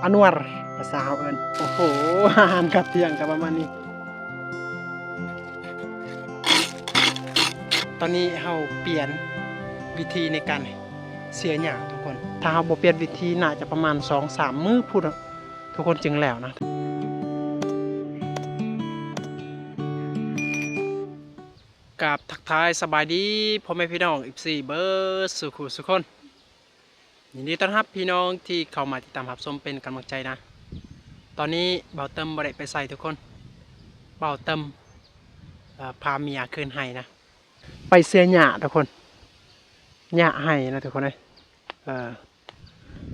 ອານວນ ພາສາເຮົາເອີ້ນ. ໂອ້ໂຫ ອາຫານຂ້າມທ່ຽງກໍປະມານນີ້. ຕອນນີ້ເຮົາປ່ຽນວິທີໃນການເສຍຫຍ້າທຸກຄົນ. ຖ້າເຮົາບໍ່ປ່ຽນວິທີ ໜ້າຈະປະມານສອງສາມມື້ພຸ້ນ ທຸກຄົນຈຶ່ງແລ້ວນະ. ກາບທັກທາຍສະບາຍດີພໍ່ແມ່ພີ່ນ້ອງ ເອັຟຊີ ເບິດສູ່ຄູ່ສູ່ຄົນ. ຍິນດີຕ້ອນຮັບພີ່ນ້ອງທີ່ເຂົ້າມາຕິດຕາມຮັບຊົມເປັນກຳລັງໃຈນະ. ຕອນນີ້ບ່າວເຕີມບໍ່ໄດ້ໄປໃສທຸກຄົນ. ບ່າວເຕີມ ເອີ ພາເມຍຂຶ້ນໄຮ່ນະ. ໄປເສຍຫຍ້າທຸກຄົນ. ຫຍ້າໄຮ່ນະທຸກຄົນເອີຍ. ເອີ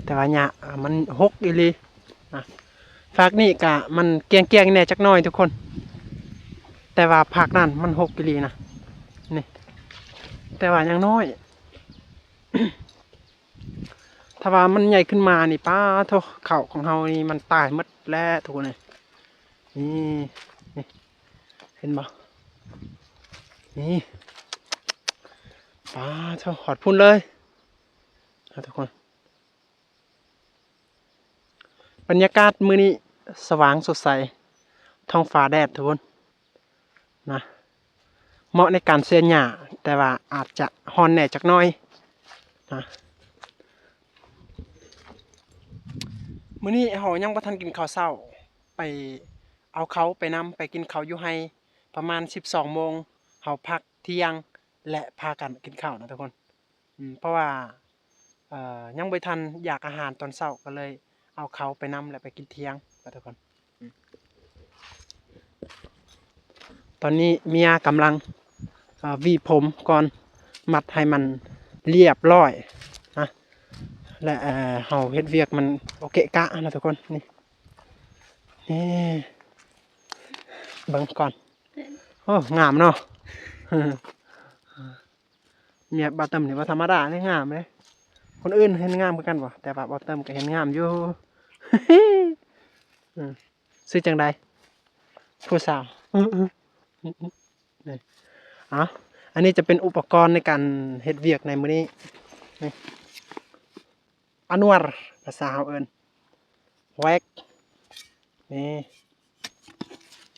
ແຕ່ວ່າຫຍ້າ ເອີ ມັນຮົກອີ່ຫຼີນະ. ຟາກນີ້ກະມັນກຽງໆແດ່ຈັກໜ້ອຍທຸກຄົນ. ແຕ່ວ່າຟາກນັ້ນມັນຮົກອີ່ຫຼີນະ. ນີ້ ແຕ່ວ່າຍັງນ້ອຍ. ຖ້າວ່າມັນໃຫຍ່ຂຶ້ນມານີ້ ປາໂທ້ ເຂົ້າຂອງເຮົານີ້ມັນຕາຍໝົດແລ້ວທຸກຄົນເອີຍ. ນີ້ ນີ້ ເຫັນບໍ່? ນີ້ ປາໂທ້ ຮອດພຸ້ນເລີຍນະທຸກຄົນ. ບັນຍາກາດມື້ນີ້ສະຫວ່າງສົດໃສ ທ້ອງຟ້າແດດທຸກຄົນນະ. ເໝາະໃນການເສຍຫຍ້າ ແຕ່ວ່າອາດຈະຮ້ອນແດ່ຈັກໜ້ອຍນະ. ມື້ນີ້ເຮົາຍັງບໍ່ທັນກິນເຂົ້າເຊົ້າ ໄປເອົາເຂົ້າໄປນຳ ໄປກິນເຂົ້າຢູ່ໄຮ່ ປະມານສິບສອງໂມງ ເຮົາພັກທ່ຽງ ແລະ ພາກັນກິນເຂົ້ານະທຸກຄົນ. ອືມ ເພາະວ່າ ເອີ ຍັງບໍ່ທັນຢາກອາຫານຕອນເຊົ້າ ກໍເລີຍເອົາເຂົ້າໄປນຳ ແລະ ໄປກິນທ່ຽງນະທຸກຄົນ. ອືມ ຕອນນີ້ເມຍກຳລັງ ເອີ ຫວີຜົມກ່ອນ ມັດໃຫ້ມັນລຽບລ້ອຍນະ ແລະ ເອີ ເຮົາເຮັດວຽກມັນບໍ່ເກະກະນະທຸກຄົນ. ນີ້ ນີ້ ເບິ່ງກ່ອນ. ໂອ້ ງາມເນາະ. ເມຍບ່າວເຕີມນີ້ບໍ່ທຳມະດາເດ້ ງາມເດ້. ຄົນອື່ນເຫັນງາມຄືກັນບໍ່? ແຕ່ວ່າບ່າວເຕີມກໍເຫັນງາມຢູ່. ອືມ ຊື່ຈັ່ງໃດ ຜູ້ສາວ? ນີ້ ເອົາ ອັນນີ້ຈະເປັນອຸປະກອນໃນການເຮັດວຽກໃນມື້ນີ້. ນີ້ ອານວນ ພາສາເຮົາເອີ້ນ ແວັກ ນີ້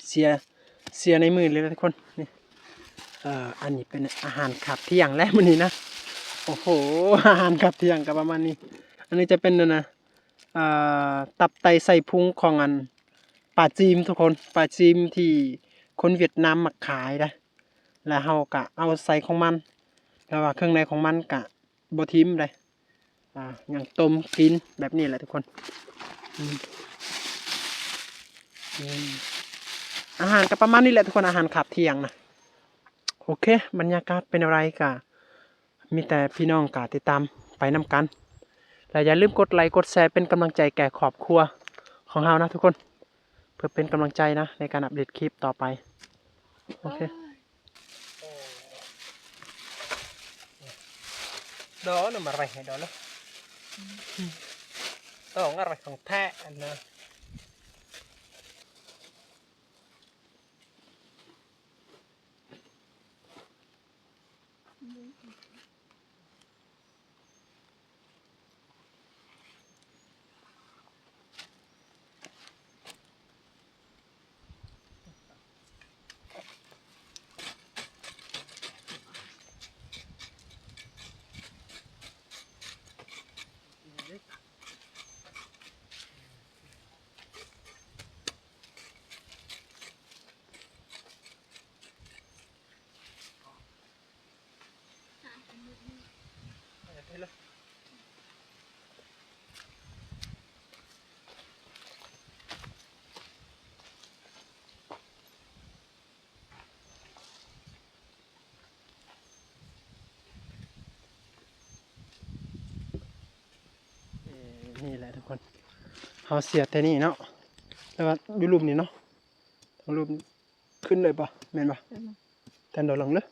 ເສຍ ເສຍໃນມືເລີຍນະທຸກຄົນ. ນີ້ ເອີ ອັນນີ້ເປັນອາຫານຂ້າມທ່ຽງແຫຼະມື້ນີ້ນະ. ໂອ້ໂຫ ອາຫານຂ້າມທ່ຽງກໍປະມານນີ້. ອັນນີ້ຈະເປັນ ອັນນະ ເອີ ຕັບໄຕໄສ້ພຸງຂອງ ອັນ ປາຈີມທຸກຄົນ. ປາຈີມທີ່ຄົນຫວຽດນາມມັກຂາຍນະ ແລ້ວເຮົາກະເອົາໃສ່ຂອງມັນ ແຕ່ວ່າເຄື່ອງໃນຂອງມັນກະ ບໍ່ຖິ້ມເດ້ ອາ ຍັງຕົ້ມກິນແບບນີ້ແຫຼະທຸກຄົນ. ອືມ ອືມ ອາຫານກໍປະມານນີ້ແຫຼະທຸກຄົນ ອາຫານຂ້າມທ່ຽງນະ. ໂອເຄ ບັນຍາກາດເປັນແນວໃດກໍມີແຕ່ພີ່ນ້ອງກໍຕິດຕາມໄປນຳກັນ ແລະ ຢ່າລືມກົດໄລກົດແຊເປັນກຳລັງໃຈແກ່ຄອບຄົວຂອງເຮົານະທຸກຄົນ. ເພື່ອເປັນກຳລັງໃຈນະ ໃນການອັບເດດຄລິບຕໍ່ໄປ. ໂອເຄ ດອກນະ ມາໄວ້ໃຫ້ດອກນະ ຕ້ອງອະໄລຂອງແທ້ອັນນະ. ນີ້ແຫຼະທຸກຄົນ ເຮົາເສຍແຕ່ນີ້ເນາະ ແຕ່ວ່າຢູ່ລຸ່ມນີ້ເນາະ ເທິງລຸ່ມ ຂຶ້ນເລີຍບໍ່? ແມ່ນບໍ່? ແມ່ນ. ແຕ່ນດອນລົງເດີ. ເ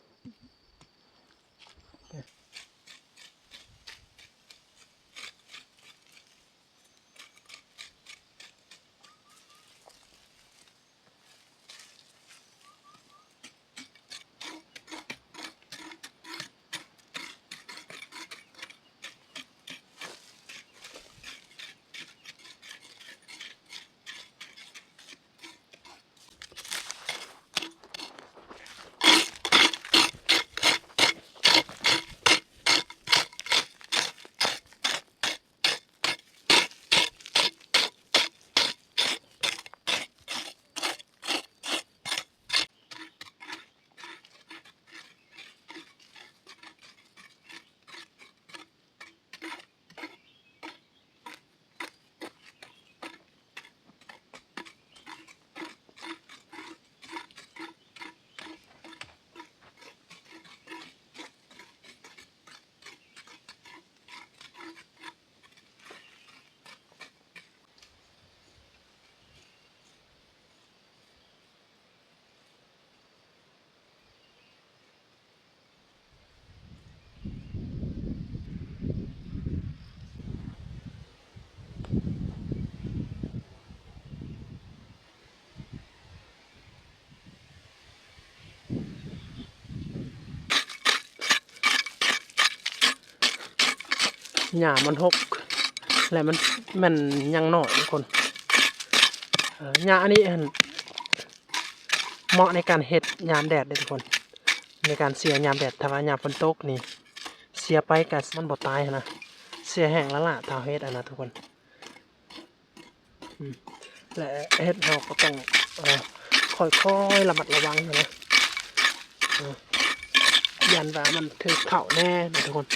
ຫຍ້າມັນຫົກ ແລະ ມັນ ມັນຍັງນ້ອຍທຸກຄົນ. ເອີ ຫຍ້າອັນນີ້ຫັ້ນ ເໝາະໃນການເຮັດຍາມແດດເດ້ທຸກຄົນ ໃນການເສຍຍາມແດດ. ຖ້າວ່າຍາມຝົນຕົກນີ້ ເສຍໄປກະມັນບໍ່ຕາຍຫັ້ນນະ ເສຍແຫ້ງລ້າໆ ຖ້າເຮັດຫັ້ນນະທຸກຄົນ. ອືມ ແລະ ເຮັດເຮົາກໍຕ້ອງ ເອີ ຄ່ອຍໆ ລະມັດລະວັງຫັ້ນນະ ເອີ ຢ້ານວ່າມັນຖືກເຂົ້າແດ່ນະທຸກຄົນ.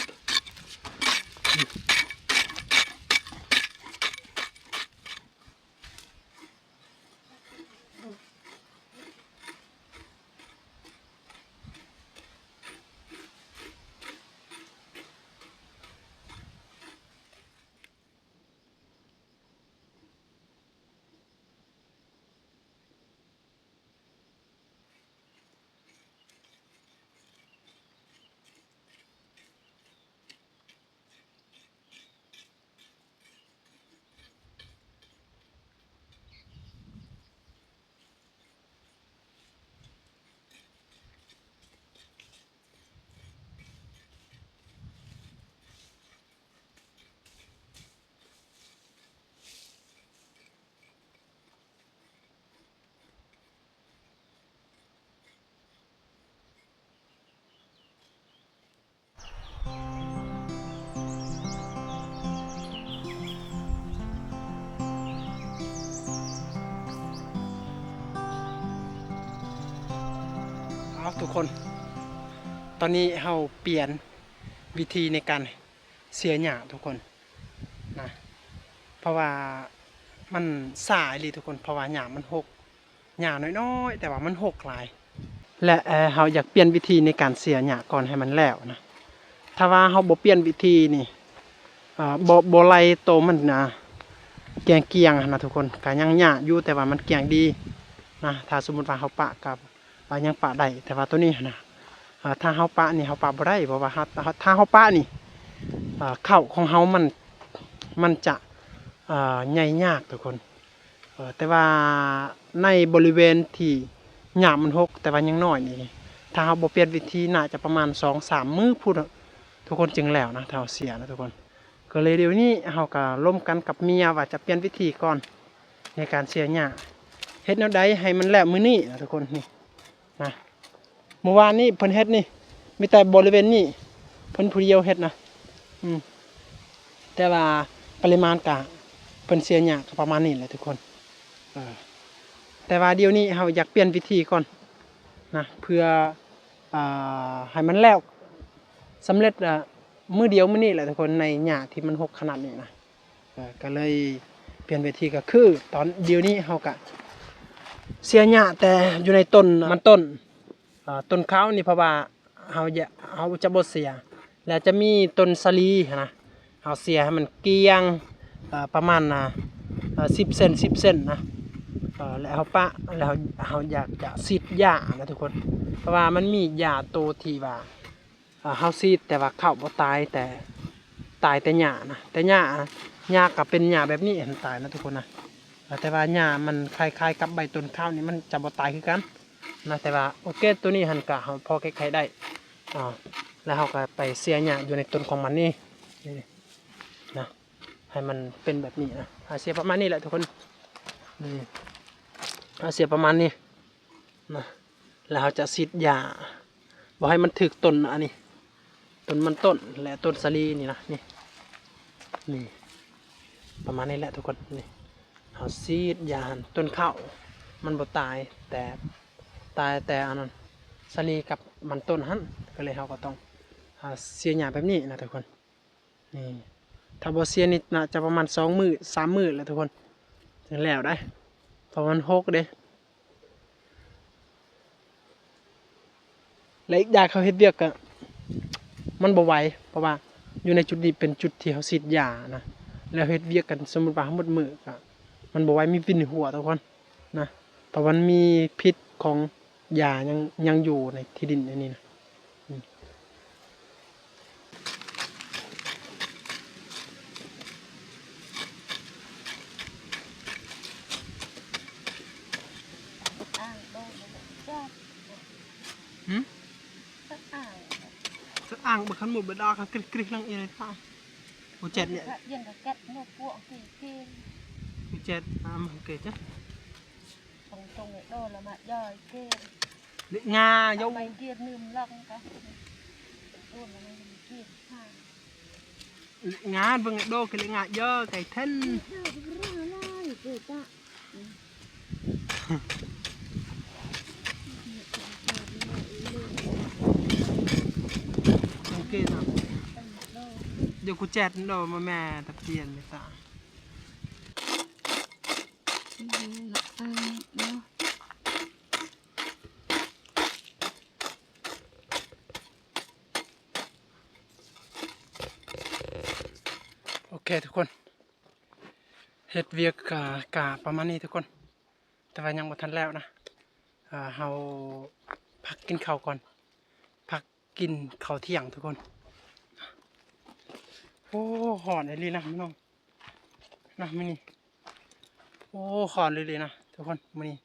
ເອົາທຸກຄົນ ຕອນນີ້ເຮົາປ່ຽນວິທີໃນການ ເສຍຫຍ້າທຸກຄົນນະ ເພາະວ່າມັນຊ້າອີ່ຫຼີທຸກຄົນ ເພາະວ່າຫຍ້າມັນຫົກ ຫຍ້ານ້ອຍໆ ແຕ່ວ່າມັນຫົກຫຼາຍ ແລະ ເຮົາຢາກປ່ຽນວິທີໃນການເສຍຫຍ້າກ່ອນໃຫ້ມັນແລ້ວນະ. ຖ້າວ່າເຮົາບໍ່ປ່ຽນວິທີນີ້ ເອີ ບໍ່ ບໍ່ໄລ່ໂຕມັນນະ ກຽງໆ ຫັ້ນນະທຸກຄົນ ກະຍັງຍາກຢູ່ ແຕ່ວ່າມັນກຽງດີນະ. ຖ້າສົມມຸດວ່າເຮົາປະກະ ວ່າຍັງປະໄດ້ ແຕ່ວ່າໂຕນີ້ຫັ້ນນະ ເອີ ຖ້າເຮົາປະນີ້ເຮົາປະບໍ່ໄດ້ ເພາະວ່າເຮົາ ເຮົາ ຖ້າເຮົາປະນີ້ ເອີ ເຂົ້າຂອງເຮົາມັນ ມັນຈະ ເອີ ໃຫຍ່ຍາກທຸກຄົນ. ເອີ ແຕ່ວ່າໃນບໍລິເວນທີ່ຫຍ້າມັນຫົກ ແຕ່ວ່າຍັງນ້ອຍນີ້ ຖ້າເຮົາບໍ່ປ່ຽນວິທີ ໜ້າຈະປະມານສອງສາມມື້ພຸ້ນ ທຸກຄົນ ຈຶ່ງແລ້ວນະ ຖ້າເຮົາເສຍນະທຸກຄົນ. ກໍເລີຍດຽວນີ້ເຮົາກໍລົມກັນກັບເມຍວ່າຈະປ່ຽນວິທີກ່ອນໃນການເສຍຫຍ້າ ເຮັດແນວໃດໃຫ້ມັນແລ້ວມື້ນີ້ນະທຸກຄົນ. ນີ້ນະ ມື້ວານນີ້ເພິ່ນເຮັດນີ້ ມີແຕ່ບໍລິເວນນີ້ ເພິ່ນຜູ້ດຽວເຮັດນະ ອືມ ແຕ່ວ່າປະລິມານກະ ເພິ່ນເສຍຫຍ້າກໍປະມານນີ້ແຫຼະທຸກຄົນ. ເອີ ແຕ່ວ່າດຽວນີ້ເຮົາຢາກປ່ຽນວິທີກ່ອນນະ ເພື່ອ ອ່າ ໃຫ້ມັນແລ້ວ ສຳເລັດ ອ່າ ມື້ດຽວມື້ນີ້ແຫຼະທຸກຄົນ ໃນຫຍ້າທີ່ມັນຫົກຂະໜາດນີ້ນະ. ເອີ ກໍເລີຍປ່ຽນເວທີ ກໍຄືຕອນດຽວນີ້ເຮົາກະເສຍຫຍ້າແຕ່ຢູ່ໃນຕົ້ນມັນຕົ້ນ ເອີ ຕົ້ນຄາວນີ້ ເພາະວ່າເຮົາຢາກ ເຮົາຈະບໍ່ເສຍ ແລະ ຈະມີຕົ້ນສາລີຫັ້ນນະ ເຮົາເສຍໃຫ້ມັນກຽງ ເອີ ປະມານ ນະ ເອີ ສິບເຊັນ ສິບເຊັນນະ ເອີ ແລະ ເຮົາປະ ແລ້ວເຮົາ ເຮົາຢາກຈະສີດຢານະທຸກຄົນ ເພາະວ່າມັນມີຢາໂຕທີ່ວ່າ ອ່າ ເຮົາສີດແຕ່ວ່າເຂົ້າບໍ່ຕາຍ ແຕ່ຕາຍແຕ່ຫຍ້ານະ ແຕ່ຫຍ້າ ຫຍ້າກໍເປັນຫຍ້າແບບນີ້ຫັ້ນຕາຍນະທຸກຄົນນະ. ແຕ່ວ່າຫຍ້າມັນຄ້າຍໆກັບໃບຕົ້ນຄາວນີ້ ມັນຈະບໍ່ຕາຍຄືກັນນະ ແຕ່ວ່າໂອເຄ ໂຕນີ້ຫັ້ນກະເຮົາພໍແກ້ໄຂໄດ້ ອ່າ ແລ້ວເຮົາກໍໄປເສຍຫຍ້າຢູ່ໃນຕົ້ນຂອງມັນນີ້ ນີ້ນະ ໃຫ້ມັນເປັນແບບນີ້ນະ ເຮົາເສຍປະມານນີ້ແຫຼະທຸກຄົນ ນີ້ ເຮົາເສຍປະມານນີ້ ນະ ແລ້ວເຮົາຈະສີດຢາບໍ່ໃຫ້ມັນຖືກຕົ້ນອັນນີ້ ຕົ້ນມັນຕົ້ນ ແລະ ຕົ້ນສາລີນີ້ນະ ນີ້ ນີ້ ປະມານນີ້ແຫຼະທຸກຄົນ. ນີ້ ເຮົາສີດຢາຫັ້ນ ຕົ້ນເຂົ້າມັນບໍ່ຕາຍ ແຕ່ຕາຍແຕ່ອັນນັ້ນ ສາລີກັບມັນຕົ້ນຫັ້ນ ກໍເລີຍເຮົາກໍຕ້ອງ ອ່າ ເສຍຫຍ້າແບບນີ້ນະທຸກຄົນ. ນີ້ ຖ້າບໍ່ເສຍນີ້ໜ້າຈະປະມານສອງມື້ ສາມມື້ແຫຼະທຸກຄົນ ຈຶ່ງແລ້ວໄດ໋ ເພາະມັນຫົກເດ້. ແລະ ອີກຢ່າງເຮົາເຮັດວຽກກະມັນບໍ່ໄວ ເພາະວ່າຢູ່ໃນຈຸດນີ້ເປັນຈຸດທີ່ເຮົາສີດຢານະ ແລ້ວເຮັດວຽກກັນ ສົມມຸດວ່າເຮົາໝົດມື້ກະມັນບໍ່ໄວ ມີວິນຫົວທຸກຄົນນະ ເພາະມັນມີພິດຂອງ ຢາຍັງ ຍັງຢູ່ໃນທີ່ດິນອັນນີ້ນະ. ອືມ ອືມ ສະອາງ ສະອາງ ບໍ່ຄັນໝົດເບິດດອກ ກຣິກໆ ນັ່ງອີ່ໄລຕາ. Pucet nya. Yen ka ket no puak ke ke. Pucet am ke cha. Pang tong do la ma jai ke. Lek nga yo. Mai dir nym lak ka. Pun mai dir ha. Lek nga bang do ke lek nga yo kai then. Ok na. Yo kucet no ma me ta pien ta. Ok ທຸກຄົນ. ເຮັດວຽກກະ ກະປະມານນີ້ທຸກຄົນ ແຕ່ວ່າຍັງບໍ່ທັນແລ້ວນະ. ເຮົາພັກກິນເຂົ້າກ່ອນ ພັກກິນເຂົ້າທ່ຽງທຸກຄົນ. ໂອ້ ຮ້ອນອີ່ຫຼີນະພີ່ນ້ອງນະ ມື້ນີ້. ໂອ້ ຮ້ອນອີ່ຫຼີນະທຸກຄົນ ມື້ນີ້.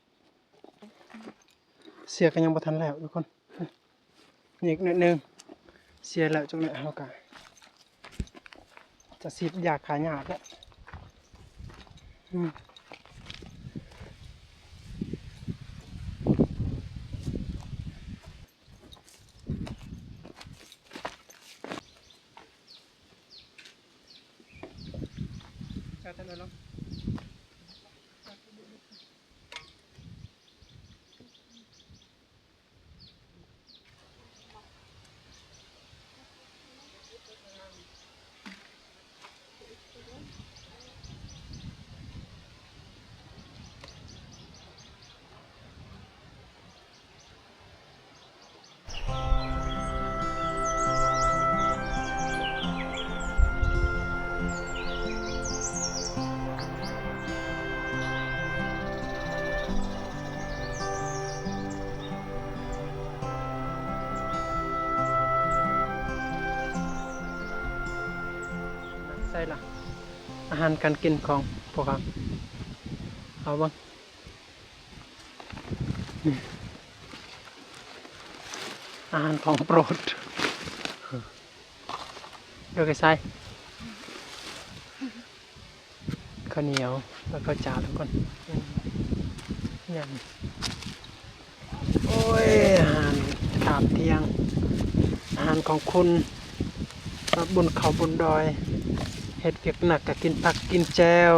ເສຍກໍຍັງບໍ່ທັນແລ້ວທຸກຄົນ. ອີກໜ້ອຍໜຶ່ງ ເສຍແລ້ວ ຈັກໜ້ອຍເຮົາກະຈະສີດຢາຂ້າຫຍ້າແລ້ວ. ອືມ ໃສ່ລະ ອາຫານການກິນຂອງພວກເຮົາ ເອົາເບິ່ງ. ອາຫານຂອງໂປດ ໂດຍກະຊາຍ ເຂົ້າໜຽວ ແລ້ວເຂົ້າຈ້າວທຸກຄົນ. ໂອ້ຍ ອາຫານຕາມທ່ຽງ ອາຫານຂອງຄຸນ ມາບຸນເຂົາບຸນດອຍ ເຮັດວຽກໜັກກະກິນຜັກກິນແຈ່ວ.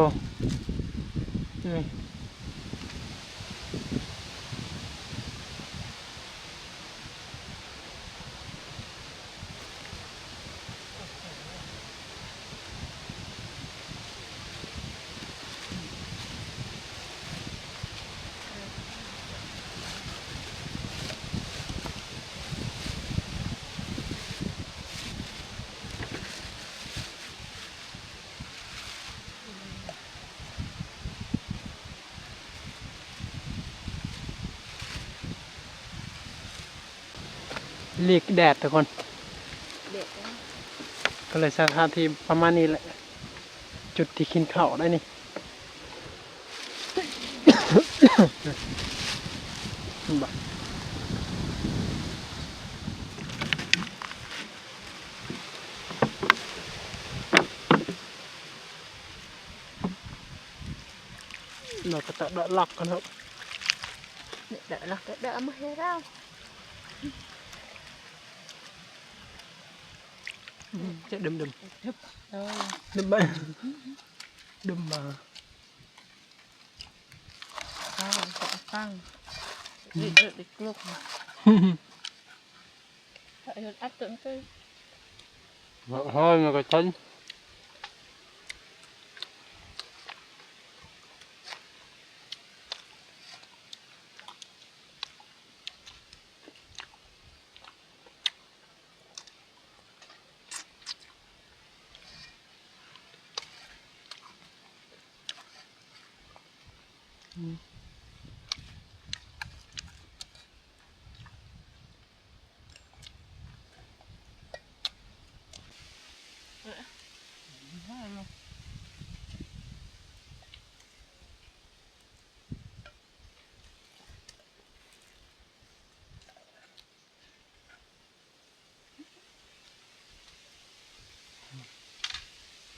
ຫຼີກແດດທຸກຄົນ ແດດ ກໍເລີຍສະຖານທີ່ປະມານນີ້ແຫຼະ ຈຸດທີ່ກິນເຂົ້າໄດ້ນີ້. ເນາະ ກະຕະດະລັກກັນເນາະ ດະລັກ ດະມາເຮັດເອົາ ຈະດຶມໆ ດຶມມາ ດຶມມາ ຕັ້ງ ເຮັດເຮັດເຮັດກລຸກ ເຮັດອັດເຕີມເຕີມ ເຮີຍ ມັນກະທັນ. ເ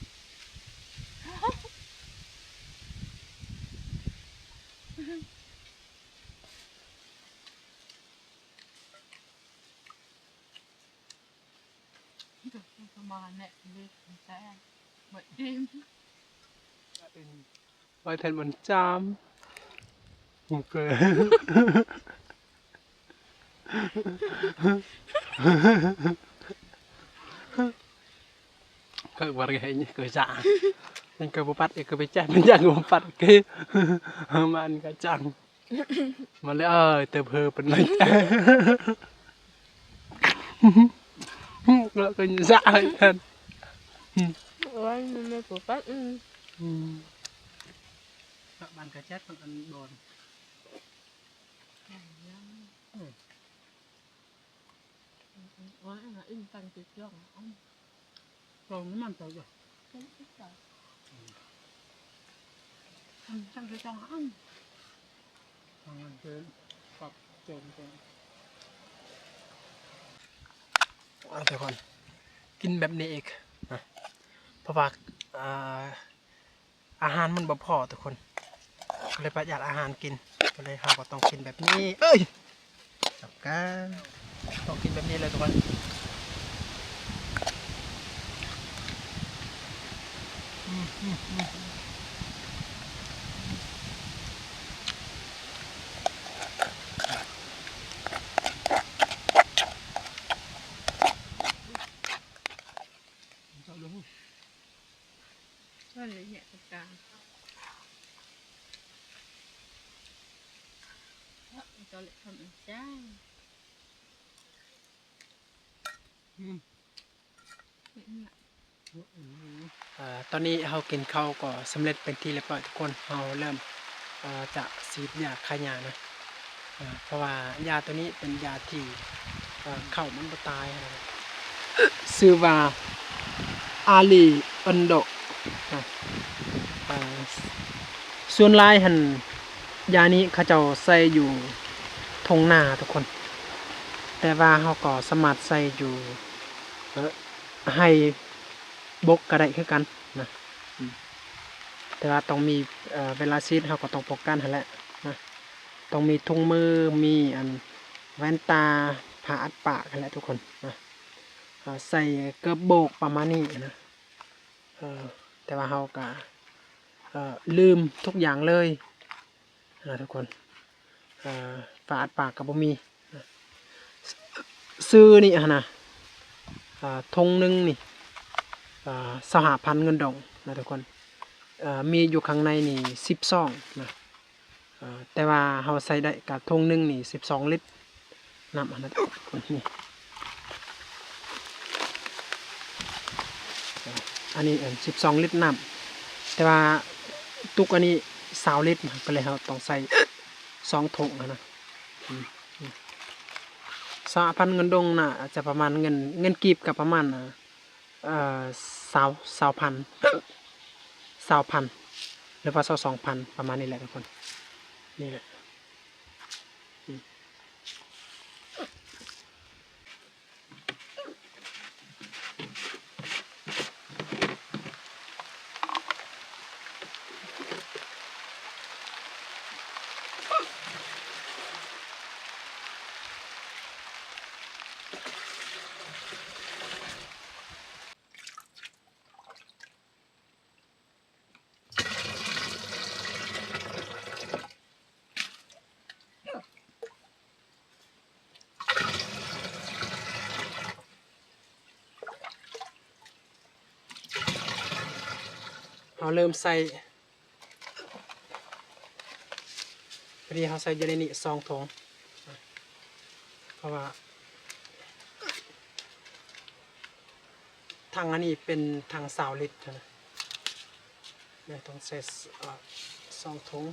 ວ່າແນະເລັກແຕ່ບໍ່ອີ່ມ ວ່າແທນມັນຈາມ ເກີດບໍ່ໄດ້ເຮັດ ເກີດສາ ມັນເກີດບໍ່ປັດ ເອີ ເກີດໄປແຈ້ງ ມັນຢາກບໍ່ປັດ ເກີດ ມັນກະຈັງ ມາເລີຍ ເອີ ເຕີບເຮີເປັນໄລ ແລ້ວກໍສາໃຫ້ແທນ ໂອ້ຍ ມັນບໍ່ປັດ ອືມ ອືມ ປະບານກະຈັດ ອັນບອນ ອືມ ອືມ ອືມ ອັນນັ້ນ ອີ່ມ ຕັ້ງຕິດຈ້ອງ ອືມ ເອົານ້ຳມັນໃສ່ ໃສ່ອີກ ອືມ ຕັ້ງຕິດຈ້ອງ ອືມ ເອົາເດີນ ປັບເຕີມກ່ອນ ເອົາ ທຸກຄົນ ກິນແບບນີ້ອີກນະ ເພາະວ່າ ອ່າ ອາຫານມັນບໍ່ພໍທຸກຄົນ ກໍເລີຍປະຢັດອາຫານກິນ ກໍເລີຍເຮົາກໍຕ້ອງກິນແບບນີ້ ເອີຍ ຈັບການ ຕ້ອງກິນແບບນີ້ເລີຍທຸກຄົນ ອືມ ອືມ ອືມ. ເຈົ້າເດີ ເຈົ້າເລີຍແຍກຕົງກາງ ເຈົ້າເລີຍທຳອັນຈ້າງ ອືມ ເຮັດຫຍັງ ເອີ ຕອນນີ້ເຮົາກິນເຂົ້າກໍສຳເລັດເປັນທີ່ລຽບຮ້ອຍທຸກຄົນ ເຮົາເລີ່ມ ເອີ ຈະສີດຢາຂ້າຫຍ້ານະ ເອີ ເພາະວ່າຢາໂຕນີ້ເປັນຢາທີ່ ເອີ ເຂົ້າມັນບໍ່ຕາຍ ຊື່ວ່າ ອາລີເອິນໂດ ນະ ເອີ ສ່ວນຫຼາຍຫັ້ນ ຢານີ້ເຂົາເຈົ້າໃສ່ຢູ່ທົ່ງນາທຸກຄົນ ແຕ່ວ່າເຮົາກໍສາມາດໃສ່ຢູ່ ເອີ ໄຮ່ບົກກໍໄດ້ຄືກັນນະ ອືມ ແຕ່ວ່າຕ້ອງມີ ເອີ ເວລາສີດເຮົາກໍຕ້ອງປ້ອງກັນຫັ້ນແຫຼະນະ ຕ້ອງມີຖົງມື ມີອັນແວ່ນຕາ ຜ້າອັດປາກຫັ້ນແຫຼະທຸກຄົນນະ ເອີ ໃສ່ເກີບໂບກປະມານນີ້ນະ ເອີ ແຕ່ວ່າເຮົາກະ ເອີ ລືມທຸກຢ່າງເລີຍນະທຸກຄົນ ເອີ ຜ້າອັດປາກກໍບໍ່ມີນະ ຊື້ນີ້ຫັ້ນນະ ເອີ ຖົງໜຶ່ງນີ້ ເອີ ຊາວຫ້າພັນເງິນດົງນະທຸກຄົນ ເອີ ມີຢູ່ຂ້າງໃນນີ້ສິບຊອງນະ ເອີ ແຕ່ວ່າເຮົາໃສ່ໄດ້ກະຖົງໜຶ່ງນີ້ສິບສອງລິດ ນ້ຳອັນນັ້ນ ນີ້ ອັນນີ້ ເອີ ສິບສອງລິດນ້ຳ ແຕ່ວ່າຕຸກອັນນີ້ຊາວລິດນະ ກໍເລີຍເຮົາຕ້ອງໃສ່ສອງຖົງຫັ້ນນະ ອືມ ອືມ ຊາວຫ້າພັນເງິນດົງນະ ອາດຈະປະມານເງິນ ເງິນກີບກໍປະມານ ເອີ ຊາວ ຊາວພັນ ຊາວພັນ ຫຼືວ່າຊາວສອງພັນ ປະມານນີ້ແຫຼະທຸກຄົນ ນີ້ແຫຼະ ອືມ. ເຮົາເລີ່ມໃສ່ ພໍດີເຮົາໃສ່ຢູ່ໃນນີ້ສອງຖົງ ເພາະວ່າຖັງອັນນີ້ເປັນຖັງຊາວລິດນະ ແມ່ນຕ້ອງໃສ່ ເອີ ສອງຖົງ.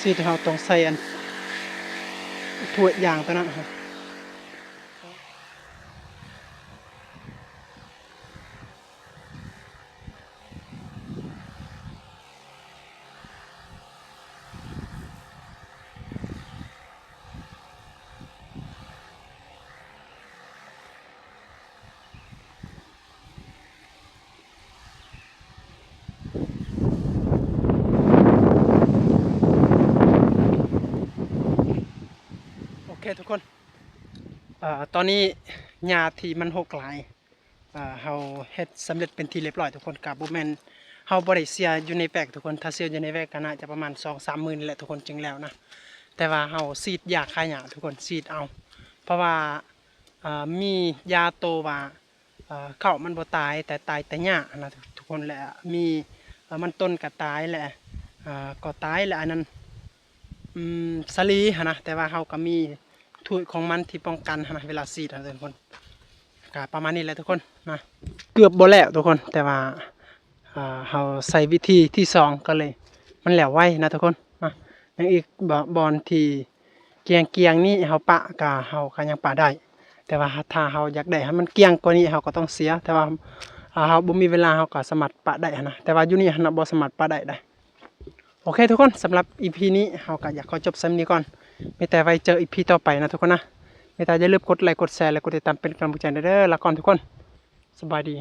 ຊິດເຮົາຕ້ອງໃສ່ອັນຖ້ວຍຢາງຕົວນັ້ນ. ໂອເຄທຸກຄົນ ເອີ ຕອນນີ້ຫຍ້າທີ່ມັນຮົກຫຼາຍ ເອີ ເຮົາເຮັດສຳເລັດເປັນທີ່ລຽບຮ້ອຍທຸກຄົນ. ກະບໍ່ແມ່ນ ເຮົາບໍ່ໄດ້ເສຍຢູ່ໃນແວກທຸກຄົນ ຖ້າເສຍຢູ່ໃນແວກກະໜ້າຈະປະມານສອງສາມໝື່ນແຫຼະທຸກຄົນ ຈຶ່ງແລ້ວນະ. ແຕ່ວ່າເຮົາສີດຢາຂ້າຫຍ້າທຸກຄົນ ສີດເອົາ ເພາະວ່າ ເອີ ມີຢາໂຕວ່າ ເອີ ເຂົ້າມັນບໍ່ຕາຍ ແຕ່ຕາຍແຕ່ຫຍ້າຫັ້ນນະທຸກຄົນ ແລະ ມີ ເອີ ມັນຕົ້ນກໍຕາຍ ແລະ ເອີ ກໍຕາຍ ແລະ ອັນນັ້ນ ອືມ ສາລີຫັ້ນນະ. ແຕ່ວ່າເຮົາກໍມີຖ້ວຍຂອງມັນທີ່ປ້ອງກັນຫັ້ນນະ ເວລາສີດຫັ້ນນະທຸກຄົນ. ກໍປະມານນີ້ແຫຼະທຸກຄົນນະ ເກືອບບໍ່ແລ້ວທຸກຄົນ ແຕ່ວ່າ ເອີ ເຮົາໃຊ້ວິທີທີສອງກໍເລີຍ ມັນແລ້ວໄວນະທຸກຄົນນະ. ຍັງອີກ ບ່ອນທີ່ ກຽງໆນີ້ເຮົາປະກະ ເຮົາກະຍັງປະໄດ້ ແຕ່ວ່າຖ້າເຮົາຢາກໄດ້ໃຫ້ມັນກຽງກວ່ານີ້ ເຮົາກໍຕ້ອງເສຍ ແຕ່ວ່າ ເຮົາບໍ່ມີເວລາ ເຮົາກໍສາມາດປະໄດ້ຫັ້ນນະ ແຕ່ວ່າຢູ່ນີ້ຫັ້ນນະ ບໍ່ສາມາດປະໄດ້ໃດ. ໂອເຄທຸກຄົນ ສຳລັບອີພີນີ້ ເຮົາກໍຢາກຂໍຈົບສ່ຳນີ້ກ່ອນ ມີແຕ່ໄວ້ເຈີອີພີຕໍ່ໄປນະທຸກຄົນນະ. ມີແຕ່ຢ່າລືມກົດໄລ ກົດແຊ ແລະ ກົດຕິດຕາມເປັນກຳລັງໃຈແດ່ເດີ. ລາກ່ອນທຸກຄົນ ສະບາຍດີ.